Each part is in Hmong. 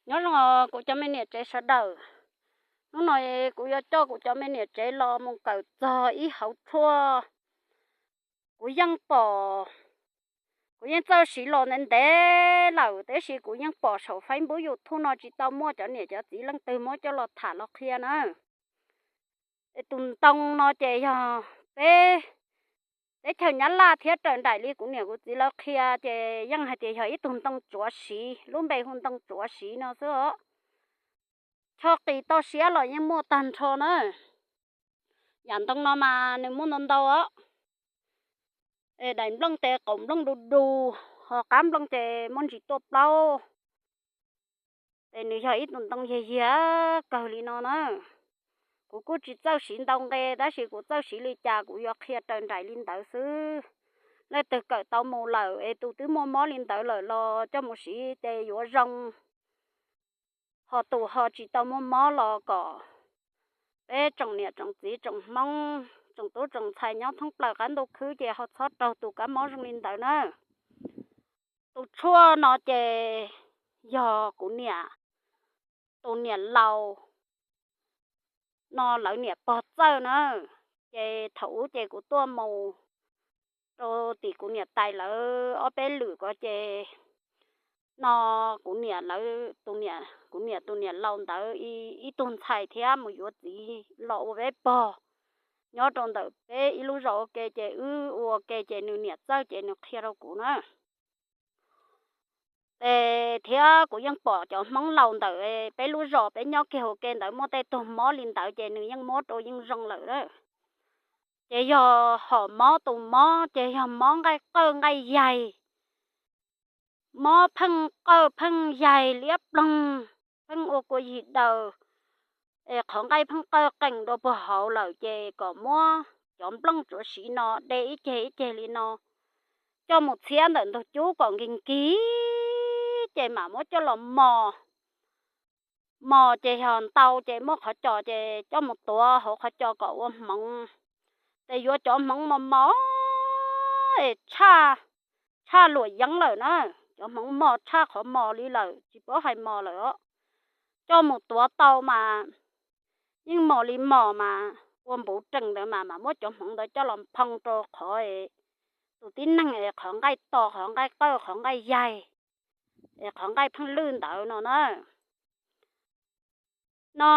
Nyob zoo kuv cov me niam tsev sawv daws. Hnub no kuv yuav coj kuv cov me niam tsev los mus kawm txog ib hauv tshuaj. Kuv yeej pom, kuv yeej txawj siv los ntev ntev lawm, tab sis kuv yeej pom saum Facebook YouTube no tsis tau muaj cov niam cov txiv leej twg muab coj los tham los qhia na. Tus ntoo no ces yog peb teb chaws Nyab Laj thiab raws nraim li kuv niam kuv txiv lawv qhia ces yeej hais tias yog ib tug ntoo tsuav siv, lub npe hu ntoo tsuav siv no xwb os. Tsho qis toj siab los yeej muaj tag nrho na. Yam ntoo no mas nws muaj ntau ntau os. Daim nplooj tes qaum nplooj du du, ho qab nplooj ces muaj ntsis tuaj plaub. Ces nws yog ib tug ntoo yiag yiag kawg li no na. Kuv kuj tsis txawj siv ntau nqe, tab sis kuv txawj siv li cas kuv yuav qhia raws nraim li ntawd xwb. Leej twg kawm tau mus lawm es tus twb muaj mob li ntawd lawm los coj mus siv ces yuav zoo. Ho tus ho tsis tau muaj mob los kom peb tsoom niam tsoom txiv tsoom Hmoob tsoom tub tsoom ntxhais nyob thoob plaws qab ntuj khwb ces ho txhob raug tus kab mob zoo li ntawd na. Tus tshuaj no ces yog kuv niam, tus niam laus no lawv niam pog txawj na. Ces thaum ub ces kuv tuaj mus rau tim kuv niam tais lawv ob peb lwm ko ces no kuv niam lawv, kuv niam tus niam laus ntawd ib tug ntxhais thiab mus yuav txiv los ua peb pog nyob rau ntawm peb ib lub zos ua ke ces wb ua ke ces nws niam txawj ces nws qhia rau kuv na. Ces thiab kuv yeej pom cov Hmoob laus ntawm peb lub zos peb nyob kiag ua ke ntawd muaj tej tug mob li ntawd ces nws yeej muab rau yeej zoo lawm. Ces yog hom mob tus mob ces yog mob nqaij qawj nqaij yaig, mob pheej qawj pheej yaig liab ploog, pheej ua kua yig daws, es qhov nqaij pheej qawj qees dua puag hauv lawm ces kom muab cov nplooj tsuav siv no de ib ceg ib ceg li no coj mus txhiab ntawm ntug cub kom nkig nkig ces mam muab coj los mos. Mos ces yog ntau ces muab qhov cos ces coj mus tuav hauv qhov cos kom ua hmoov. Ces yuav cov hmoov mos mos es tshaj, tshaj luam yeeb lawm na. Cov hmoov mos tshaj qhov mos li lawm tsis paub hais mos lawm os. Coj mus tuav tau mas yeej mos li mos mas ua npuv rees ntawd mas mam muab cov hmoov ntawd coj los phoo rau qhov tus tib neeg es qhov nqaij to qhov nqaij qawj qhov nqaij yaig es qhov nqaij pheej lwj ntawd no na. No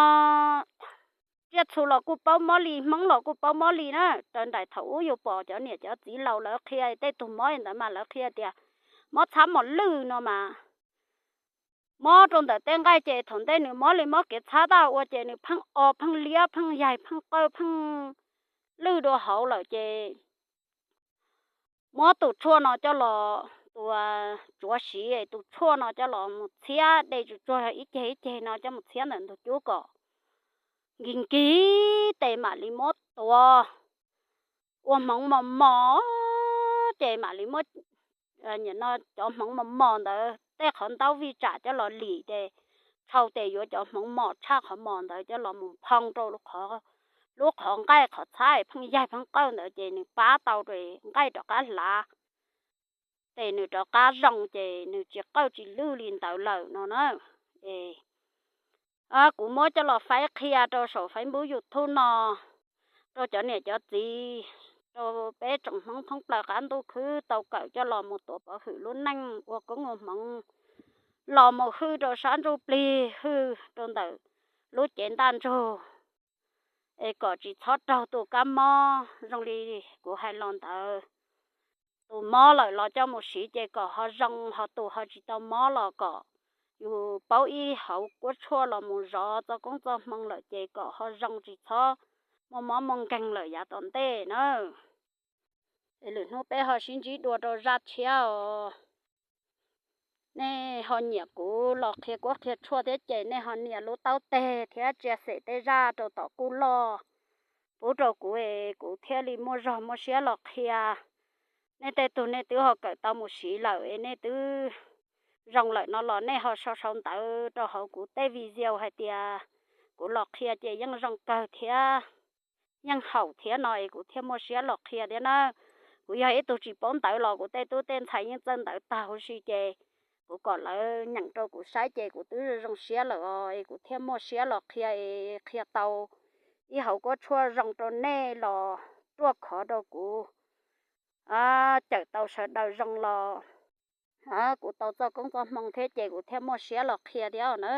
tsiaj txhu los kuj paub mob li, Hmoob los kuj paub mob li na. Raws nraim thaum ub yus pom cov niam cov txiv laus lawv qhia tej tug mob ntawd mas lawv qhia tias mob txhab mos lwj no mas mob rau ntawm tej nqaij ces thaum ntej nws mob li mob kev txhab tag ua ces nws pheej o pheej liab pheej yaig pheej qawj pheej lwj dua hauv lawm ces muab tus tshuaj no coj los, tus tsuav siv tus tshuaj no coj los mus txhiab de tsuag tsuag ib ceg ib ceg no coj mus txhiab ntawm ntug cub kom nkig nkig tes mam li muab tuav ua hmoov mos mos ces mam li muab cov hmoov mos mos ntawd tej qhov ntaub vij tsam coj los lim ces tshau tes yuav cov hmoov mos tshaj qhov mos ntawd coj los mus phoo rau lub qhov nqaij qhov txhab pheej yaig pheej qawj ntawd ces nws pab tau nqaij rov qab hlav ces nws rov qab zoo ces nws tsis qawj tsis lwj li ntawd lawm no na. Kuv muab coj los faib qhia rau saum Facebook YouTube no rau cov niam cov txiv, rau peb tsoom Hmoob thoob plaws qab ntuj khwb tau kawm coj los mus tuav pov hwm lub neej ua koob ua hmoov los mus hwj rau sab ntsuj plig hwj rau ntawm lub cev ntaj ntsug es kom tsis txhob raug tus kab mob zoo li kuv hais los ntawd. Tus mob lawm los coj mus siv ces kom ho zoo, ho tus ho tsis tau mob los kom yus paub ib hauv kuab tshuaj los mus zov txoj koob txoj hmoo lawm ces kom ho zoo tsis txhob muaj mob muaj nkeeg lawm yav tom ntej na. Es lwm hnub peb ho sib ntsib dua rau zaj tshiab os. Nej ho nyiam kuv los qhia kuab qhia tshuaj thiab ces nej ho nias lub taub teg thiab tsia xem tej zaj rau tom kuj loj pub rau kuv es kuv thiaj li muaj zog muaj siab los qhia. Nej tej tug nej twb ho kawm tau mus siv lawm es nej twb zoo lawm no los nej ho sau sau ntawv rau hauv kuv tej video hais tias kuv los qhia ces yeej zoo kawg thiab yeej haum thiab no es kuv thiaj muaj siab los qhia thiab na. Kuv yog ib tug tsis paub ntawv los kuv tej tub tej ntxhais yeej txawj ntawv tag huv si ces kuv kom lawv nyeem rau kuv saib ces kuv twb zoo siab lawm os, es kuv thiaj muaj siab los qhia, es qhia tau ib hauv kuab tshuaj zoo rau nej los ruaj khov rau kuv, cawm tau sawv daws zoo los kuv tau txoj koob txoj hmoo thiab ces kuv thiaj muaj siab los qhia thiab na.